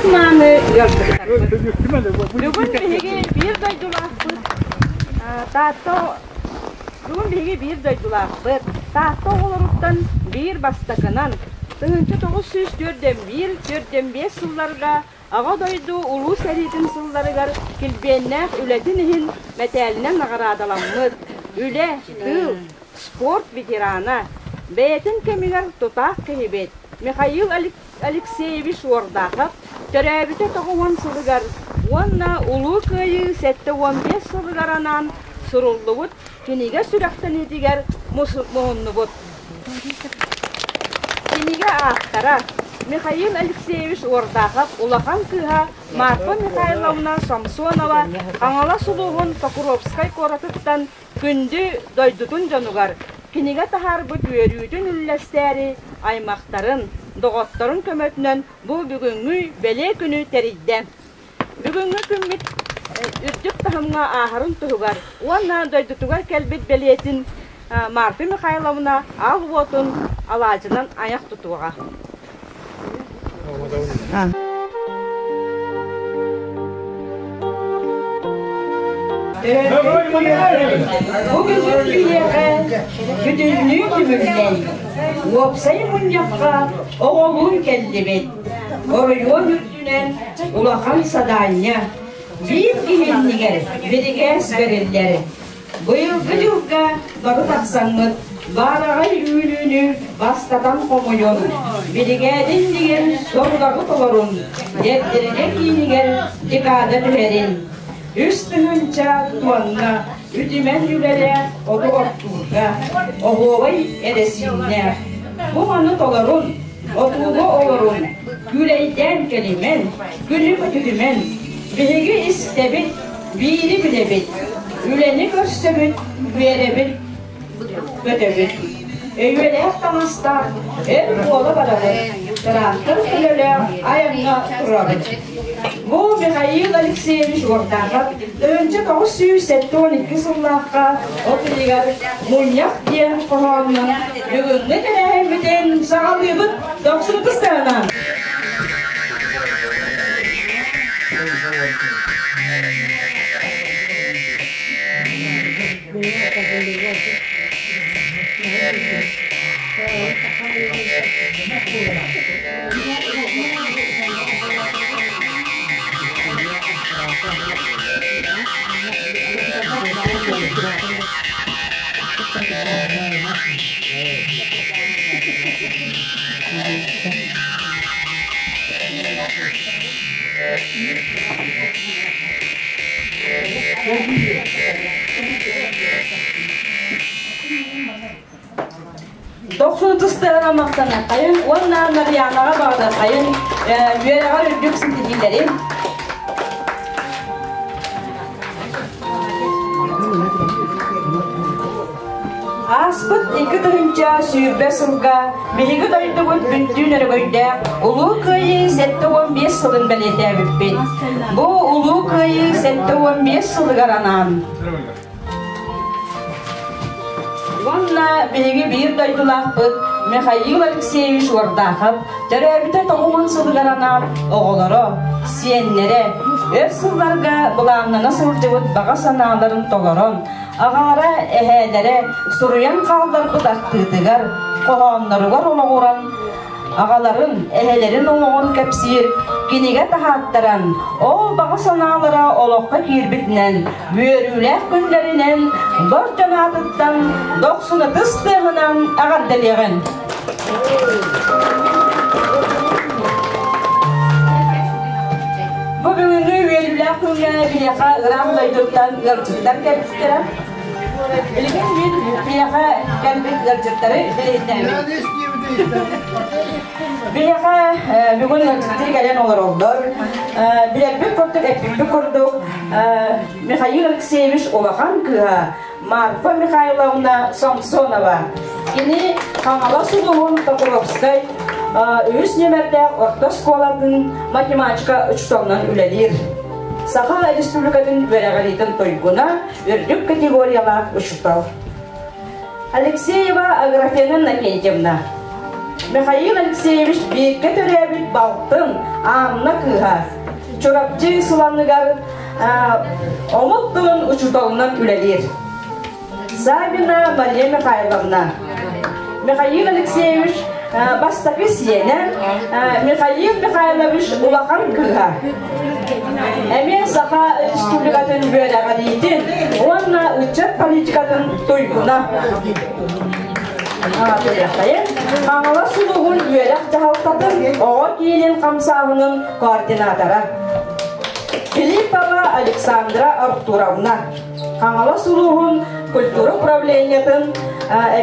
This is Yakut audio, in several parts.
Ытык-мааны ыалдьыттарбыт. Бүгүн биһиги биир дойдулаахпыт Таатта Бүгүн биһиги биир дойдулаахпыт Таатта оҕолоруттан биир бастакынан 1941-45 сылларга Аҕа дойду Улуу сэриитин сылларыгар килбиэннээх үлэтин иһин мэтээлинэн наҕараадаламмыт, үлэ, тыыл, спорт ветерана, бэйэтин кэмигэр тутаах киһибит Михаил Алексеевич Уордахов төрөөбүтэ 90 сылыгар уонна Улуу Кыайыы 75 сылыгар анаан суруллубут кинигэ сүрэхтэниитигэр муһуннубут. Кинигэ ааптара Михаил Алексеевич Уордахов улахан кыыһа Марфа Михайловна Самсонова Хаҥалас улууһун Покровскай куоратыттан күндү дойдутун дьонугар кинигэ таһаарбыт үөрүүтүн үллэстээри аймахтарын, доҕотторун көмөтүнэн бу бүгүҥҥү бэлиэ күнү тэрийдэ. Бүгүҥҥү күммүт үрдүк таһымҥа ааһарын туһугар уонна дойдутугар кэлбит бэлиэтин Марфа Михайловна аал уотун алаадьынан айах тутуоҕа. Бу күн биһиэхэ бүтүннүү түмүллэн, уопсай мунньахха оҕолуун кэллибит. Оройуон үрдүнэн улахан садаанньа, биир киһи иннигэр бирикээс бэриллэр. Быйылгы дьылга бары тахсаммыт баараҕай үүнүүнү бастатан хомуйун, биригээдэ иннигэр сорудаҕы толорун, Дэбдиргэ киинигэр декада түһэрин, 3000 туонна үтүмэн үлэлээх оту оттуурга оһуобай эрэсиимнээх. Бу маны толорун, отууга олорун, күүлэйдээн кэлимэн, күнү көтүтүмэн, биһиги истэбит, Биири билэбит, үлэни көрсөбүт, үөрэбит, көтөбүт. Өйүөлээх таҥастаах эр буола барабыт, тыраахтар көлөлөөх айаҥҥа турабыт. Бу Михаил Алексеевич Уордаахап 1972 сыллаахха от ыйыгар Мунньах диэн хоһоонунан бүгүҥҥү тэрээһиммитин саҕалыыбыт. Дохсун ытыстаһынан! Дохсун тыстыһара махтаныаххайын уонна Нарьянаҕа баҕарыаххайын үөрэҕэр үрдүк ситиһиилэри. Ааспыт 2020 сылга биһиги дойдубут бүттүүн өрөгөйдөөх Улуу Кыайыы 75 сылын бэлиэтээбиппит. Бу Улуу Кыайыы 75 сылыгар анаан Уонна биһиги биир дойдулаахпыт Михаил Алексеевич Уордаахап төрөөбүтэ 90 сылыгар анаан оҕолоро, сиэннэрэ өр сылларга былааннана сылдьыбыт баҕа санааларын толорон, аҕалара, эһээлэрэ суруйан хаалларбыт ахтыытыгар, хоһоонноругар олоҕуран аҕаларын, эһэлэрин олоҕун кэпсиир кинигэ таһааттаран, ол баҕа санаалара олоххо киирбитинэн, үөрүүлээх күннэринэн бар дьон аатыттан дохсун ытыс тыаһынан эҕэрдэлиэҕин! Бу бүгүҥҥү үөрүүлээх күҥҥэ биһиэхэ ыраах дойдуттан ыалдьыттар кэлбиттэрэ. Билигин мин биһиэхэ кэлбит ыалдьыттары билиһиннэрэбин. Биһиэхэ бүгүн ыалдьыттыы кэлэн олороллор. Билэрбит курдук, эппиппит курдук, Михаил Алексеевич улахан кыыһа Марфа Михайловна Самсонова. Кини Хаҥалас улууһун Покровскай үһүс нүөмэрдээх орто оскуолатын математика учууталынан үлэлиир. Саха Республикатын үөрэҕириитин туйгуна, үрдүк категориялаах учуутал. Алексеева Аграфена Иннокентьевна. Михаил Алексеевич бииргэ төрөөбүт төрөөбүт балтын Анна кыыһа Чурапчы Сыланыгар омук тылын учууталынан үлэлиир. Савина Мария Михайловна. Михаил Алексеевич бастакы сиэнэ Михаил Михайлович улахан кыыһа. Эмиэ Саха Республикатын үөрэҕириитин уонна ыччат политикатын туйгуна. Хаҥалас улууһун үөрэх дьаһалтатын оҕо киинин хамсааһынын координатора. Филиппова Александра Артуровна. Хаҥалас улууһун культура управлениетын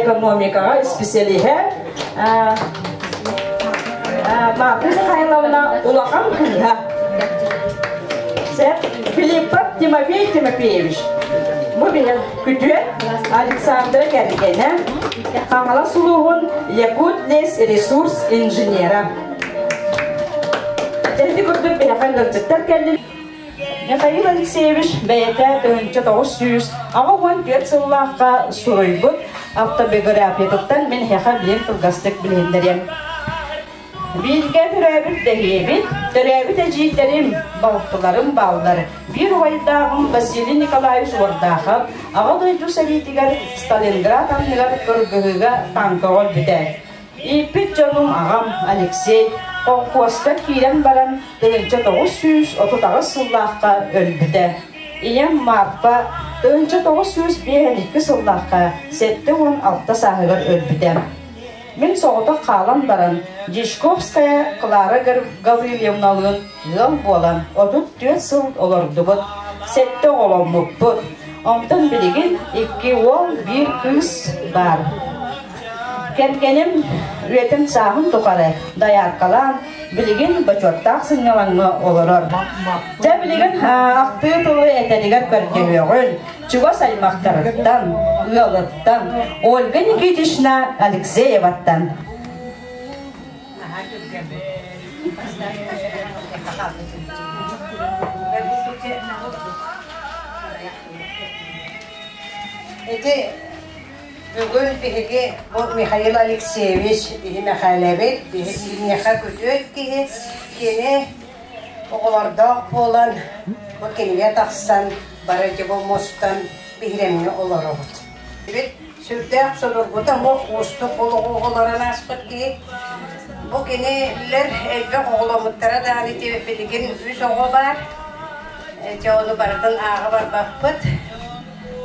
экономикаҕа исписэлииһэ Марта Михайловна улахан кыыһа. Филиппов Тимофей Тимофеевич. Бу биһи күтүө Александра кэргэнэ, Хаҥалас улууһун Якут лес ресурс инженера. Эти курдук биһиэхэ ыалдьыттар кэллилэр. Михаил Алексеевич бэйэтэ 1984 сыллаахха суруйбут автобиографиятыттан мин эһиэхэ биир кылгастык билиһиннэриэм. Бииргэ төрөөбүт дэһиэбит, төрөөбүт эдьиийдэрим, балтыларым бааллар. Биир убайдааҕым Василий Николаевич Уордаахап Аҕа дойду сэриитигэр Сталинград анныгар кыргыһыыга танкаҕа өлбүтэ. Ииппит дьонум аҕам Алексей холкуоска киирэн баран 1938 сыллаахха өлбүтэ. Ийэм Марфа 1952 сыллаахха 76 сааһыгар өлбүтэ. Мин соҕотох хаалан баран Дьячковская Клара Гаврильевналыын ыал буолан 34 сыл олордубут, сэттэ оҕоломмуппут. Онтон билигин икки уол, биир кыыс баар. Кэргэним үйэтин сааһын тухары дайааркалаан, билигин бочуоттаах сынньалаҥҥа олорор. Дьэ билигин ахтыы тылы этэригэр көрдөһүөҕүн, чугас аймахтарыттан, ыалыттан, Ольга Никитична Алексееваттан. Ити Бүгүн биһиги бу Михаил Алексеевич биһи Мэхээлэбит, биһи киниэхэ күтүөт киһи, кини оҕолордоох буолан бу кинигэ тахсан бары дьэ бу мустан биһирэмҥэ олоробут. Бит сүрдээх судургута суох уустук олоҕу олорон ааспыт киһи. Бу кинилэр элбэх оҕоломмуттара даҕаны ити билигин үс оҕо баар. Дьэ ону барытын ааҕа барбаппыт.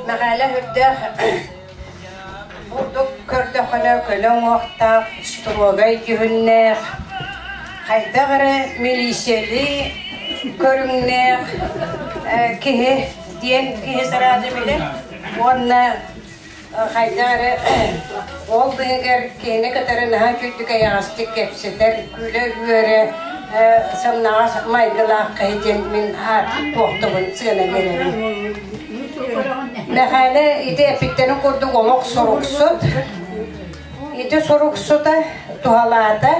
Мэхээлэ үрдээх бурдук көрдөххүнэ көнө уҥуохтаах, строгай дьүһүннээх, хайдах эрэ милииссийэлии көрүҥнээх киһи диэн киһи сразу билэр уонна хайдах эрэ ол быыһыгар киһини кытары наһаа үчүгдүк эйэҕэстик кэпсэтэр, күлэ-үөрэ сымнаҕас майгылаах киһи диэн мин туохтубун сыана биэрэбин. Мэхээлэ ити эппиттэрин курдук олох суруксут. Ити суруксута туһалаата.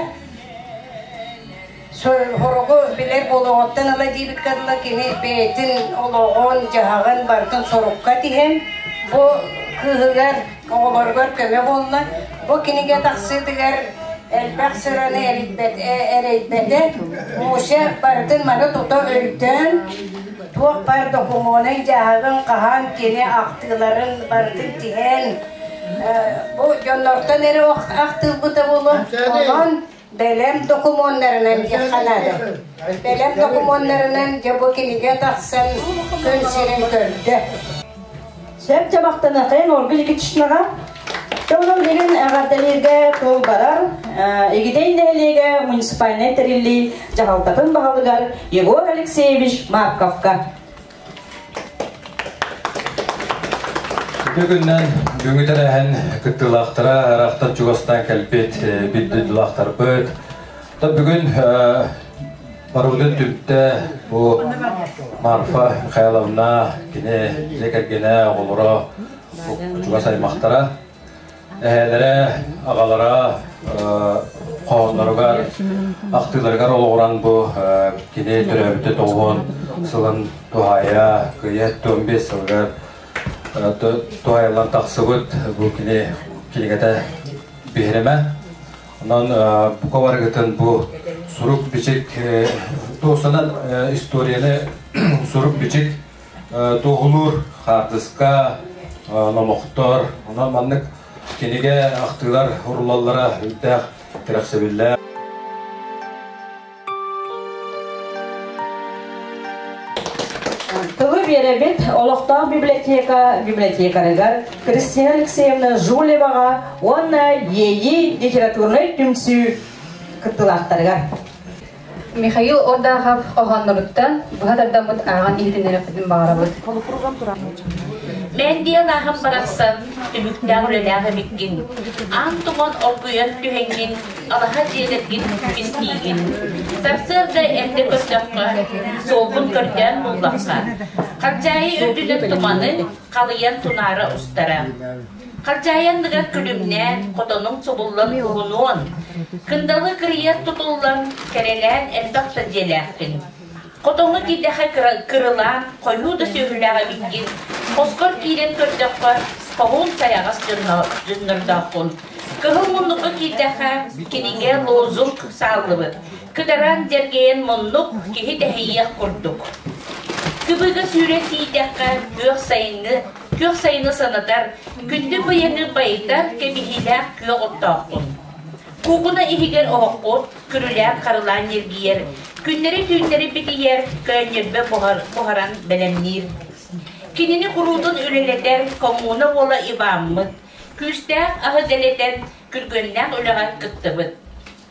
Хоругу билэр буолуоҕуттан ыла диэбиккэ дылы кини бэйэтин олоҕун, дьаһаҕын барытын сурукка тиһэн, бу кыыһыгар, оҕолоругар көмө буолла. Бу кинигэ тахсыытыгар элбэх сыраны эрэйбэтэ. Муся барытын маны тута өйдөөн, туох баар докумуонун, дьаһаҕын хаһан кини ахтыыларын барытын тиһэн, бу дьоннортон эрэ ахтыылбыта буолуо. Онон бэлэм докумуоннарынан диэххэ наада. Бэлэм докумуоннарынан дьэ бу кинигэ тахсан күн сирин көрдө. Сөп дьабахтаныахайын Ольга Никитичнаҕа. Онон билигин эҕэрдэлииргэ тыл барар. Игидэй нэһилиэгэ муниципальнай тэриллии дьаһалтатын баһылыгар Егор Алексеевич Марковка. Үтүө күннэн бүгүҥҥү тэрээһин кыттыылаахтара ыраахтан чугастан кэлбит билдилаахтарбыт. Бүгүн барыбытын түмтэ бу Марфа Михайловна, кини дьиэ кэргэнэ, оҕолоро, чугас аймахтара. Эһээлэрэ, аҕалара хоһоонноругар, ахтыыларыгар олоҕуран бу кини төрөөбүтэ тоҕуһун сылын туһаайа, кыйа 15 сылыгар туһайыллан тахсыбыт бу кини кинигэтэ биһирэмэ. Онон бука барыгытын бу Сурук-бичик туосанан историяны сурук-бичик туоһулуур хаартыска, номохтор, онон маннык кинигэ ахтыылар урулаллара үрдээх кэрэхсэбиллээх. Тылы биэрэбит олохтоох библиотека библиотекарыгар Кристина Алексеевна Жулеваҕа уонна Иэйии литературнай түмсүү кыттыылаахтарыгар. Михаил Ордахов хоһоонноруттан быһа тардаммыт ааҕан иһитиннэриэхпитин баҕарабыт. Мээндиэл ааһан барахсан түбүктээх үлэлээх эбиккин. Аан туман оргуйан түһэҥҥин, алаһа дьиэлэргин кистиигин. Сарсыарда эрдэ көрдөххө, суолгун көрдөөн буллахха, Хардьаайы үрдүнэн туманы халыйан тунаара устара. Хардьаайы анныгар күлүмнээн, хотонуҥ субуллан уһунуон, кындалы кырыйар тутуллан, кэрэлээн элбэх да дьиэлээхпин. Хотоҥҥо киирдэххэ кырылаан, хойуу да сүөһүлээх эбиккин, хоскор киирэн көрдөххө, хоһуун сайаҕас дьоннордооххун. Кыһыл муннукка киирдэххэ, кинигэ лозунг сааллыбыт. Кытаран дьэргэйэн муннук киһи тэһийиэх курдук. Кыбыыга сүүрэн тиийдэххэ, күөх сайыҥҥы, күөх сайыны санатар, күндү быйаҥы байытар кэбиһиилээх күөх оттооххун. Куукуна иһигэр оһоххут, күрүлээн-харылаан ньиргийэр, күннэри-түүннэри битийэр, көөнньөрбө буһаран бэлэмниир. Кинини куруутун үлэлэтэр коммуна уола Иваммыт, күүстээх аһы дэлэтэн, күргүөмнээх үлэҕэ кыттыбыт.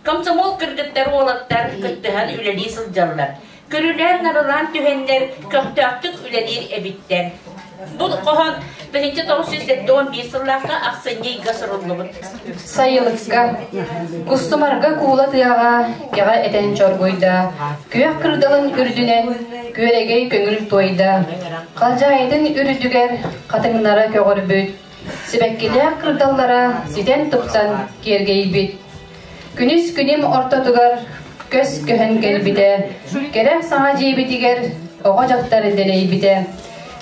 Комсомол кыргыттар уолаттар кыттыһан үлэлии сылдьаллар. Көрүлээн-нарылаан түһэннэр көхтөөхтүк үлэлиир эбиттэр. Бу хоһоон 1971 сыллаахха ахсынньы ыйга суруллубут. Сайылыкка, кустумарга куула тыаҕа кэҕэ этэн чоргуйда, күөх кырдалын үрдүнэн күөрэгэй көҥүл туойда, халдьаайытын үрдүгэр хатыҥнара көҕөрбүт, сибэккилээх кырдаллара ситэн-тупсан киэргэйбит. Күнүс күнүм ортотугар көс көһөн кэлбитэ, кэрэх саҥа дьиэбитигэр оҕо дьахтар дэлэйбитэ.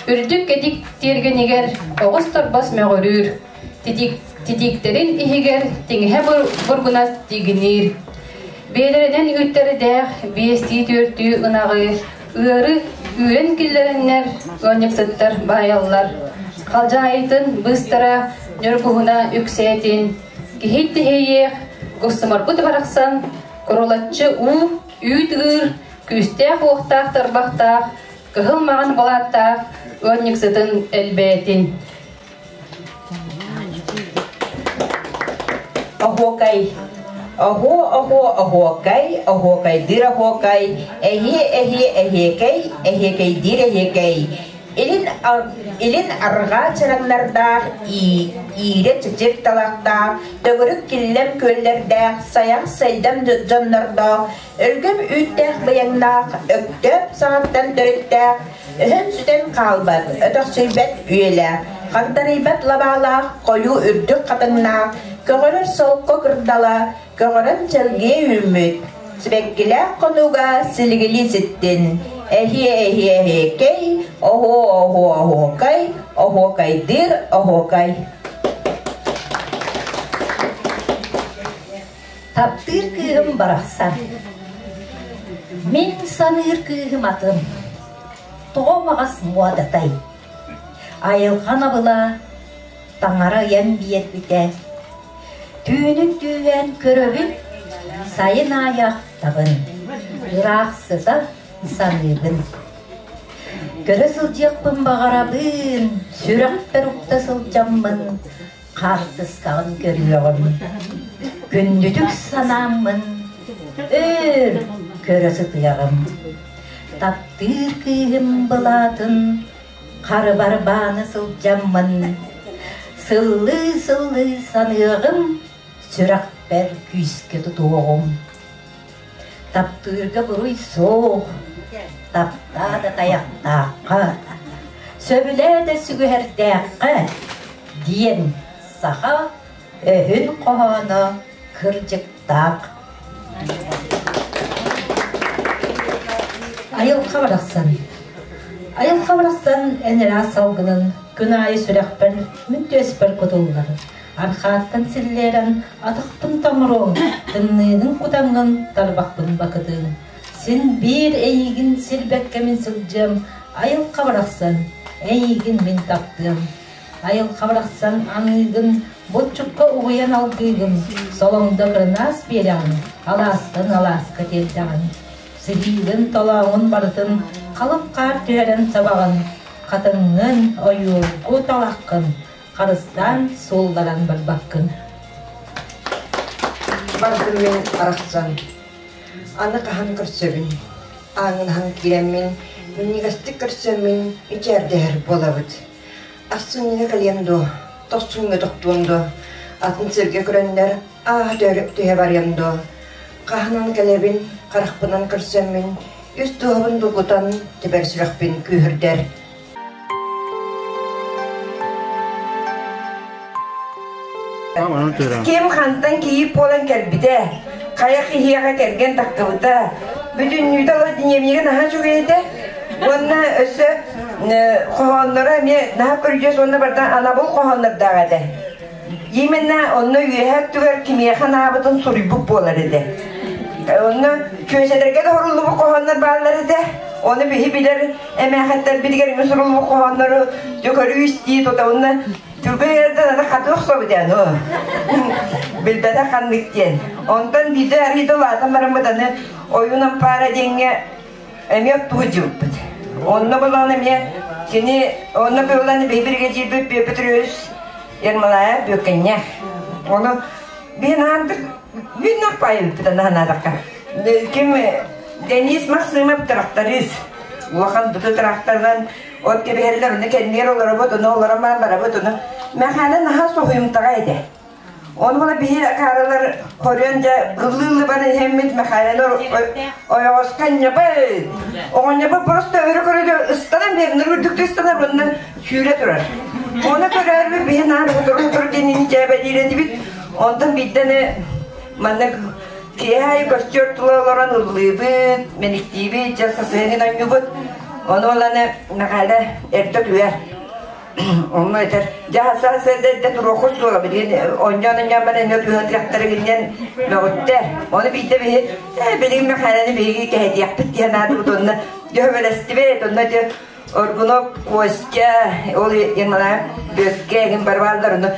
Үрдүк кэтик тиэргэнигэр оҕус торбос мөҕүрүүр, титииктэрин иһигэр тиҥэһэ бургунас тигиниир. Биэлэринэн үүттэрдээх биэстии-түөртүү ынаҕы ыары үүрэн киллэрэннэр ыанньыксыттар баайаллар. Халдьаайытын быыстара ньургуһуна үксээтин, Киһи тиһийиэх, кустумарбыт барахсан, курулаччы уу, үүт ыыр, күүстээх-уохтаах тарбахтаах, кыһыл маҕан былааттаах ыанньыксытын элбээтин. Оһуокай. Оһуо, оһуо, оһуокай, оһуокайдыыр оһуокай, эһиэ, эһиэ, эһиэкэй, эһиэкэйдиир эһиэкэй. Илин, илин арҕаа чараҥнардаах, иирэ чэчир талахтаах, төгүрүк киллэм күөллэрдээх, сайах сайдам дьоннордоох, өлгөм үүттээх быйаҥнаах, өктөөп саҕаттан төрүттээх, өһөн-сүтэн хаалбат, өтөхсүйбэт үйэлээх, хагдарыйбат лабаалаах, хойуу үрдүк хатыҥнаах, көҕөрөр солко кырдала, көҕөрөн чэлгийэ үүммүт, сибэккилээх хонууга силигилии ситтин, эһиэ-эһиэ эһиэкэй, оһуо-оһуо оһуокай, оһуокайдыыр оһуокай. Таптыыр кыыһым барахсан. Мин саныыр кыыһым атын. Тоҕо маҕас муодатай? Айылҕан абыла таҥара ыйан биэрбитэ. Түүнүн түүһээн көрөбүн, сайын аайы ахтабын, ыраах сыта саныыбын. Көрө сылдьыахпын баҕарабын, сүрэхпэр укта сылдьаммын, хаартыскаҕын көрүөҕүм. Күндүтүк санааммын, өр көрө сытыаҕым. Таптыыр кыыһым былаатын Харыбар бааны сылдьаммын, сыллыы-сыллыы саныаҕым, сүрэхпэр күүскэ тутуоҕум. Таптыырга буруй суох, таптаа да тайахтаахха, сөбүлээ да сүгэһэрдээххэ диэн саха өһүн хоһооно кырдьыктаах. Айылҕа барахсан Айылҕа барахсан эн ыраас салгынын күн аайы сүрэхпэр, мин түөспэр кутуллар. Архааттан силлиэрэн атахпын тоҥоруоҥ, тымныыгын кутаҥҥын тарбахпын бакытыаҥ. Син биир эйигин сирбэккэ мин сылдьыам, айылҕа барахсан, эйигин мин таптыам. Айылҕа барахсан аныыгын, булчукка угуйан алгыыгын, солоҥдо кырынаас биэрэҕин, алаастан алааска тиэрдэҕин. Сыһыыгын, толооҥун барытын халыҥ хаар түһэрэн сабаҕын, хатыҥҥын, ойуургу талаххын харыстаан суолларан барбаккын. Бардым мин арахсан, аны хаһан көрсөбүн, ааҥнаһан киирэммин, минньигэстик көрсөммүн мичээрдэһэр буолабыт. Ахсынньыга кэлиэм дуо, тохсунньуга тохтуом дуо, атын сиргэ көрөннөр ааһа түһэ барыам дуо? Хаһанан кэлэбин, харахпынан көрсөммүн, үс дууһабын долгутан, тэбэр сүрэхпин күүһүрдэр. Ким хантан кийиит буолан кэлбитэ, хайа киһиэхэ кэргэн тахсыбыта, бүтүннүүтэ олох дневнигэ наһаа үчүгэй этэ. Уонна өссө хоһоонноро эмиэ наһаа көрүдьүөс уонна барда анабыл хоһооннордоох этэ. Именно онно үөһэ өттүгэр кимиэхэ анаабытын суруйбут буолар этэ. Онно чүөчэлэргэ да хоруллубут хоһооннор бааллар этэ. Ону биһи билэр эмээхеттэрбитигэр эмиэ суруллубут хоһооннору көрүү истии тута уонна түргэн эрдэн аны хатыах собутэн билбэтэх ханнык диэн. Онтон биирдэ арыйда улаатан бараммыт аны ойуун ампаара диэҥҥэ эмиэ оттуу дьылпыт. Онно булан эмиэ кини онно булан биһи биригэдьиирбит Петр Ермолаев Бүөккэнньэх. Ону биһин аандык биһин аппайыппыт анаанадакка. Ким Денис Максимов тракторист. Улахан быты тракторынан от кэбиһэллэр, ону кэннигэр олоробут, ону олорон баран барабыт, ону Мэхээлэ наһаа соһуйумтаҕа этэ. Оны була биһир акаарылар хорүөн дьэ ыллыы баран иһэммит Мэхээлэни ойоҕоско анньабыт. Оҕонньорбут просто өрө көрө ыстанан биэрнэр үрдүктүү ыстанар уонна сүүрэ турар. Оны көрөөрбүт биһи наар утуру-утуру диэнини дьээбэлиир этибит. Онтон биирдэни маннык киэһэ аайы костер тула олорон ыллыыбыт, мэниктиибит, дьэ сасыһыҥын онньуубут. Ону оланы Мэхээлэ эрдэ түһэр. Онно этэр, дьэ сарсыарда эрдэ туруоххут суола, билигин онньоон-онньоон баран эмиэ түһэтиэхтэрэ гиннэн мөҕүттэ. Ону биирдэ биһи, ээ билигин Мэхээлэни биһиги кэһэтиэхпит диэн аатыбыт онно дьөһүөлэстибит, онно дьэ Оргунов Костя, ол Ермолаев Бүөккэ игин барбааллар ону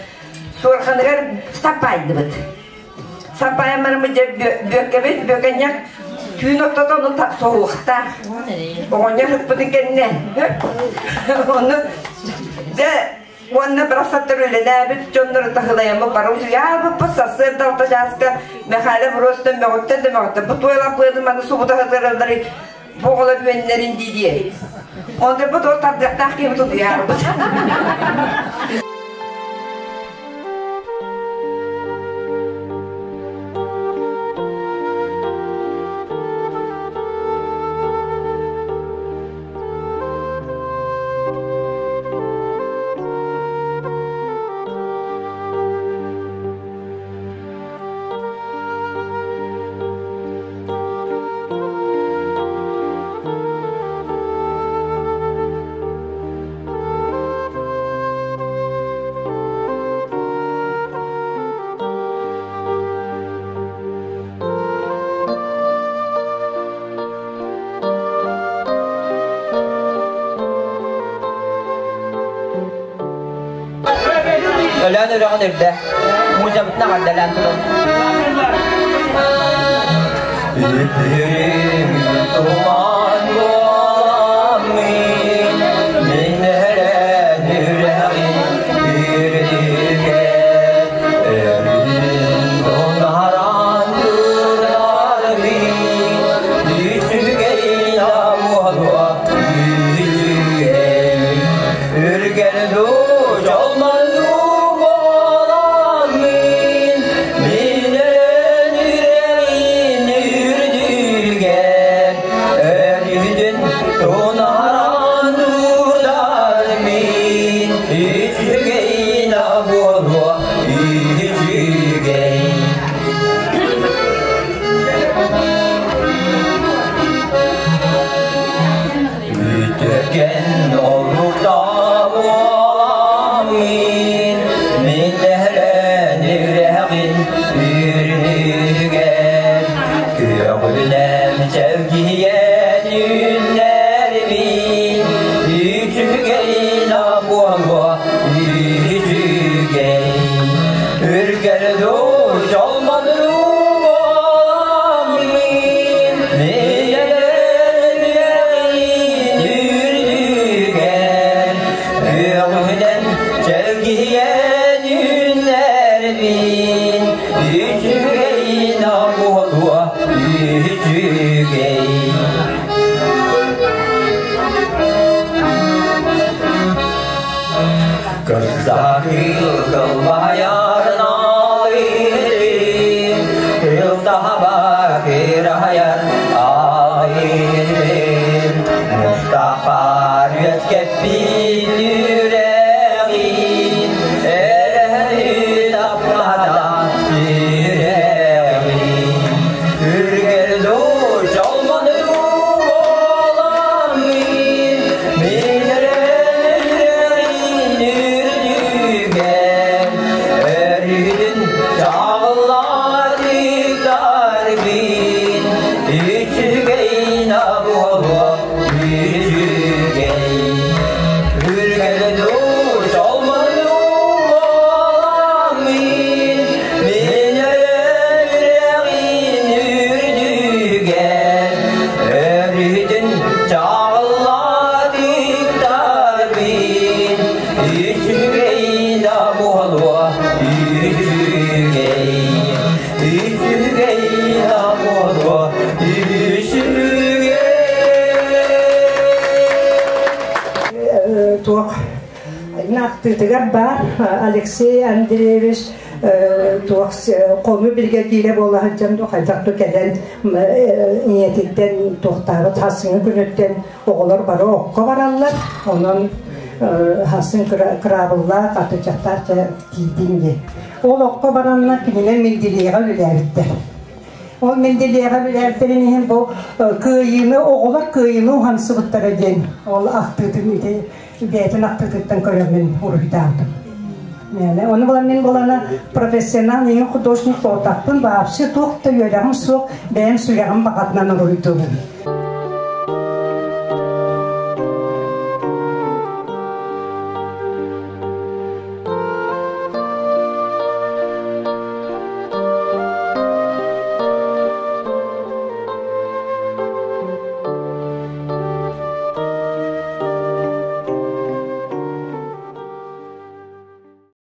суорханыгар саппаайдыбыт. Саппаайан бараммыт дьэ Бүөккэбит, Бүөкэнньэх түүн ортото ону соһуохтаах. Оҕонньор ыппытын кэннэ ону дьэ уонна барахсаттар үлэлээбит дьоннору таһылайаммыт бары утуйаабыппыт сарсыарда алта чааска Мэхээлэ Буруостан мөҕүттэн да мөҕүттэн бу туойалаппыатын маны субутаһытыраллары бу оҕолор үөннэрин дии диэ. Онтон ол тардыахтаах киһибит утуйаарбыт. Өлөөн өрөҕүн үрдэ. Музябытын аҕардалаан туран. Туман буоламмын, мин эрэн үрэҕин үрдүгэ, өрүн тунааран турарбын, үчүгэй буолуо үчүгэй, үргэн дуу, дьолмон дуу буоламмын, мин эрэн үрэҕин үрдүгэ. буолуо үчүгэй. Кырсаһыы кылбаһайар наалыытын, тыл таһаба кыраһайар аайытын, Мустафар үөскэппит үрэҕин, эрэһи таптата сүрэҕин. Үргэл дуу, чолбону буоламмын, мин эрэн үрдүгэр, өрүһүн чаҕыллаатыктарбын, үчүгэй буолуо үчүгэй. Үргэл дуу, чолбону буоламмын, мин эрэн үрдүгэр, өрүһүн чаҕыллаатыктарбын, үчүгэй да буолуо үчүгэй, үчүгэй да буолуо үчүгэй. Туох ахтыытыгар баар Алексей Андреевич туох хонуу биригэдьиирэ буола сылдьан хайдах да кэлэн ийэтиттэн туохтаабыт хассыҥы күнүттэн оҕолор бары окко бараллар, онон хасын кыраабыллаах атычахтаах тиийдин диye. Ол окко бараннар кинилэр Менделееҕэ үлэлээбиттэр. Ол Менделееҕэ үлэлээбиттэрин иһин бу кыайыыны оҕолор кыайыыны уһансыбыттара диэн ол ахтыытын ити бэйэтин ахтыытыттан көрөммүн уруһуйдаабытым. Оны була мин булана профессионал ең художник буолтахпын, вообще туох да үөрэҕим суох, бэйэм сүрэҕим баҕатынан уруһуйдуубун.